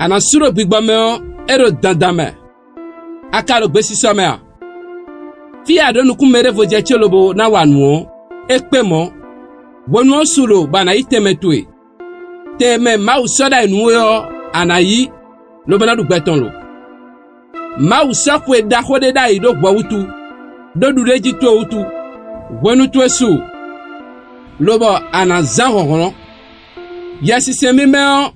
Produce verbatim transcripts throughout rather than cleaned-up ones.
A nǎ sú ɖo gbigbɔ mɛ ɔ́, é ɖo dandan mɛ; a ka ɖo gbesisɔ mɛ a? Fí e a ɖǒ nukún mɛɖévo jɛ ce lobo ná wa nǔ ɔ́, é kpé mɔ̌. Hwenu ɔ́ su ɖo bɔ a nǎ yi tɛnmɛ towe. Tɛnmɛ Mawu sɔ́ ɖ'ayǐ nú we ɔ́, a nǎ yí, lobo ná ɖu gbɛ tɔn lo. Mawu sɔ́ xwe ɖaxó ɖé ɖ'ayǐ ɖó hwɛ wútu, ɖó ɖuɖéjí towe wútu. Hwenu towe su, lobɔ a nǎ zán hlɔ̌nhlɔ́n. Yɛsinsɛn mímɛ́ ɔ́,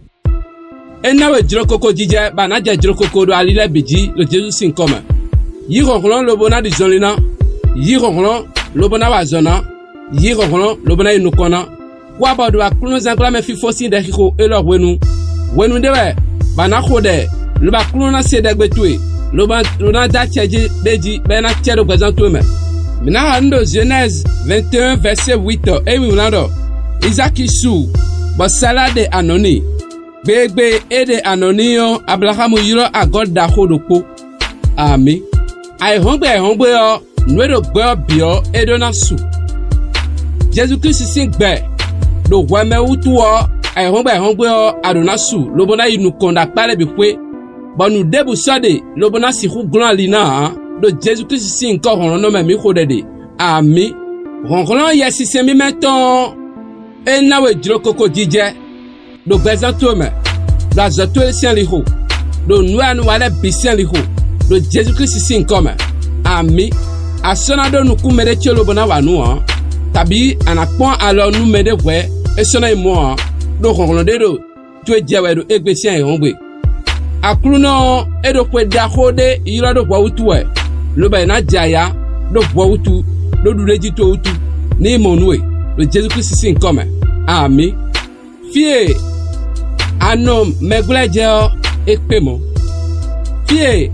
é ná we jlokoko jijɛ bɔ a nǎ jɛ jlokoko ɖo ali lɛ́ɛ bǐ jí ɖo Jezu sín nyǐkɔ mɛ. Yí hlɔ̌nhlɔ́n lobo ná ɖi zɔnlin ná; yí hlɔ̌nhlɔ́n lobo ná wa azɔ̌ ná; yí hlɔ̌nhlɔ́n lobo ná yi nukɔn ná. Kú abɔ ɖo Aklúnɔzángbla mɛ fífó sín ɖɛxixo élɔ́ hwenu. Hwenu ɖé wɛ bɔ a nǎ xo ɖɛ, lobo Aklúnɔ ná se ɖɛgbe towe, lobo ná dó acɛ jí ɖ'é jí, bɔ é ná cɛ ɖó gbɛzán towe mɛ. Mǐ ná xa nǔ ɖo Jenɛ́zi vɛ̌nte-un vɛ̌sé wǐtɔ́ e nyi wlán ɖɔ: Izáki su, bɔ Salaa ɖe anɔ̌ n'i. Gbe e gbe e é ɖe anɔ̌ n'i ɔ́, Ablaxámu ylɔ́ agɔ̌ ɖaxó ɖokpó. Amǐ. Ayǐhɔ́ngbe ayǐhɔ́ngbe ɔ́, nǔ e ɖo gbɛ ɔ́ bǐ ɔ́, é ɖó ná su. Jezu Klísu sín gbɛ ɖo hwɛ mɛ wútu ɔ́, ayǐhɔ́ngbe ayǐhɔ́ngbe ɔ́, a ɖǒ ná su, lobo ná yi nukɔn ɖo akpá lɛ́ɛ bǐ xwé, bɔ nǔ ɖěbǔ sɔ́ ɖe, lobo ná sixú glɔ́n ali ná ǎ, ɖo Jezu Klísu sín nyǐkɔ hlɔ̌nhlɔ́nnɔ mɛ mǐ xo ɖɛ ɖe. Amǐ. Hlɔ̌nhlɔ́n Yɛsinsɛn mímɛ́ tɔn ɔ́, é ná we jlokoko jijɛ ɖo gbɛzán towe mɛ, ɖo azɔ̌ towe sín alixo, ɖo nǔ e a nɔ wa lɛ́ɛ bǐ sín alixo, ɖo Jezu Klísu sín nyǐkɔ mɛ. Amǐ. A sɔ́ ná ɖó nukún mɛɖé ce lobo ná wa nǔ ǎ, kabǐ a nǎ kpɔ́n alɔ nú mɛɖé hwɛ̌ é sɔ́ ná nyí mɔ̌ ǎ, ɖó hlɔ̌nhlɔ́n ɖé ɖo towe jɛ wɛ ɖo égbé sín ayǐhɔ́ngbe. Aklúnɔ ɔ́, é ɖo xwe ɖaxó ɖé ylɔ́ ɖó hwɛ wútu wɛ, lobo è nǎ jɛ ayǎ ɖó hwɛ wútu, ɖó ɖuɖéjí towe wútu, ní yi mɔ nú we, ɖo Jezu Klísu sín nyǐkɔ mɛ. Amǐ. Fí e a nɔ mɛgbla jɛ ɔ́, é kpé mɔ̌. Fí e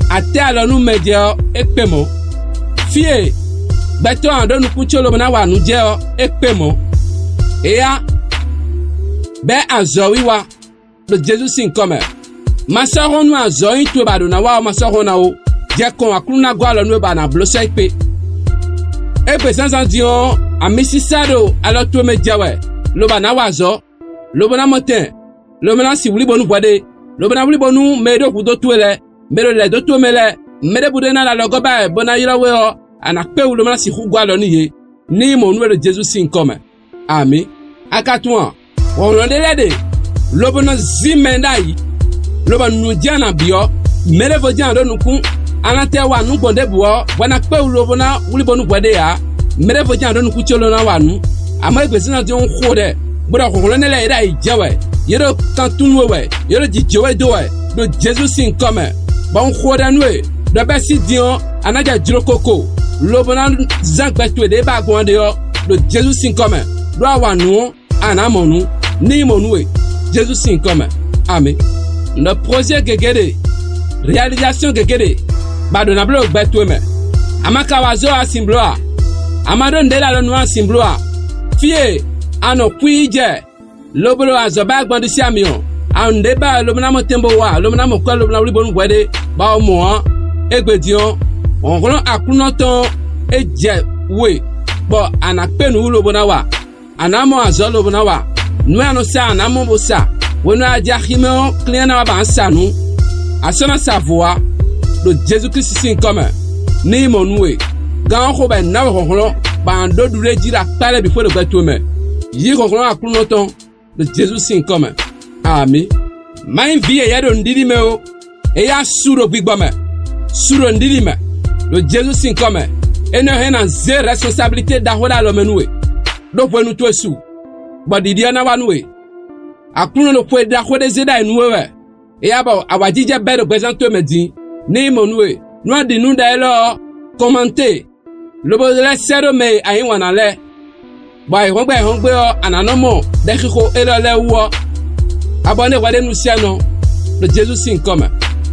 a tɛ́ alɔ nú mɛ jɛ ɔ́, é kpé mɔ̌. Fí e gbɛtɔ́ a ɖǒ nukún có lobo ná wa nǔ jɛ ɔ́, é kpé mɔ̌. Éyá, bɛ́ azɔ̌wiwa ɖo Jezu sín nyǐkɔ mɛ. Ma sɔ́ hɔn nú azɔ̌ nyí towe bɔ a ɖǒ ná wa ɔ́, ma sɔ́ hɔn ná ó. Jɛ kɔn Aklúnɔ ná gɔ́ alɔ nú we bɔ a nǎ bló sɔ́ yi kpé. Égbé zǎnzǎn din ɔ́, ami sísá ɖo alɔ towe mɛ jɛ wɛ, lobo a nǎ wa azɔ̌, lobo ná mɔ tɛn, lobo ná si wlí bónú hwɛ ɖe, lobo ná wlí bónú mɛ e ɖó hudó towe lɛ́ɛ, mɛ e ɖo lɛ̌ dó towe mɛ lɛ́ɛ, mɛ ɖěbǔ ɖé ná ɖo alɔgɔ́ ba wɛ bó ná ylɔ́ we ɔ́, a nǎ kpé wú lobo ná sixú gɔ́ alɔ n'i yě, ní nyí mɔ̌ nú we ɖo Jezu sín nyǐkɔ mɛ. Amǐ. A ka tunwun a? Hlɔ̌nhlɔ́n ɖé lɛ́ɛ ɖe, lobo nɔ zín mɛ ɖ'ayǐ, lobo nǔ jɛ́n a nǎ byɔ́. Mɛɖěvo jɛ́n a ɖǒ nukún, a nɔ tɛ wa nǔ gbɔn ɖěbǔ ɔ́, hwɛ ná kpé wú lobo ná wlí bónú hwɛ ɖe ǎ. Mɛɖěvo jɛ́n a ɖǒ nukún có ló ná wa nǔ. Amɔ̌ égbezínɔ din xo ɖɛ, bó ɖɔ hlɔ̌nhlɔ́n énɛ́ lɛ́ɛ e ɖo ayǐ jɛ wɛ, yě ɖo kan tunwun we wɛ, yě ɖo jǐ jó we dó wɛ, ɖo Jezu sín nyǐkɔ mɛ, bɔ un xo ɖɛ nú we, ɖɔ bɛ́ sín din ɔ́, a nǎ jɛ jlokoko, lobo ná zán gbɛ towe ɖě ba gbɔn ɖe ɔ́, ɖo Jezu sín nyǐkɔ mɛ, ɖó a wa nǔ ɔ́, a nǎ mɔ nǔ, ní nyí mɔ nú we, Jezu sín nyǐkɔ mɛ. Amǐ. Un ɖɔ pwozé gěgé ɖe, realizasɔ́n gěgé ɖe, bɔ a ɖǒ ná bló ɖo gbɛ towe mɛ. A ma ka wa azɔ̌ ǎ, a sin bló a? A ma ɖó nǔɖé ɖo alɔ nú a sin bló a? Fí e a nɔ xwí yi jɛ, lobo ɖo azɔ̌ ba gbɔn ɖisí ami ɔ́, a nǔɖé ba wɛ lobo ná mɔ tɛn bó wa, lobo ná mɔ kwɛ́, lobo ná wlí bónú hwɛ ɖé, bɔ a mɔ ɔ́, égbé din ɔ́, hlɔ̌nhlɔ́n Aklúnɔ tɔn ɔ́, é jɛ we, bɔ a nǎ kpé nǔ wú lobo ná wa. A nǎ mɔ azɔ̌ lobo ná wa. Nǔ e a nɔ sa ɔ́, a nǎ mɔ bó sa. Hwenu e a jɛ axi mɛ ɔ́, klín ɔ́ ná wá ba a sa nǔ. A sɔ́ ná sa vo ǎ, ɖo Jezu Klísu sín nyǐkɔ mɛ, ní nyí mɔ nú we. Gán ɔ́ xo bɔ è nǎ we hlɔ̌nhlɔ́n, bɔ a nǎ ɖó ɖuɖéjí ɖo akpá lɛ́ɛ bǐ xwé ɖo gbɛ towe mɛ. Yí hlɔ̌nhlɔ́n Aklúnɔ tɔn ɖo Jezu sín nyǐkɔ mɛ. Amǐ. Má nyí vǐ yɛ̌yɛ́ ɖo nǔɖiɖi mɛ ó. Éyɛ́ su ɖo gbigbɔ mɛ, su ɖo nǔɖiɖi mɛ, ɖo Jezu sín nyǐkɔ mɛ. Énɛ́ hɛn ná zé rɛsɔnsabilité ɖaxó ɖo alɔ mɛ nú we, ɖó hwenu towe su, bɔ ɖiɖi ɔ́ ná wá nú we. Aklúnɔ ɖo xwe ɖaxó ɖé zé ɖ'ayǐ nú we wɛ. Éyɛ́ bɔ awǎjijɛ bɛ́ ɖo gbɛzán towe mɛ din, ní nyí mɔ nú we. Nú a ɖi nǔ ɖa élɔ́ ɔ́, kɔnmantée, lobo lɛ́ sɛ́ ɖó mɛ e a yí wǎn ná lɛ́ɛ, bɔ ayǐhɔ́ngbe ayǐhɔ́ngbe ɔ́, a nǎ nɔ mɔ ɖɛxixo élɔ́ lɛ́ɛ wú ɔ́, abɔ nú hwɛɖénúsiɛnɔ, ɖo Jezu sín nyǐkɔ mɛ.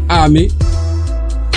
Amǐ.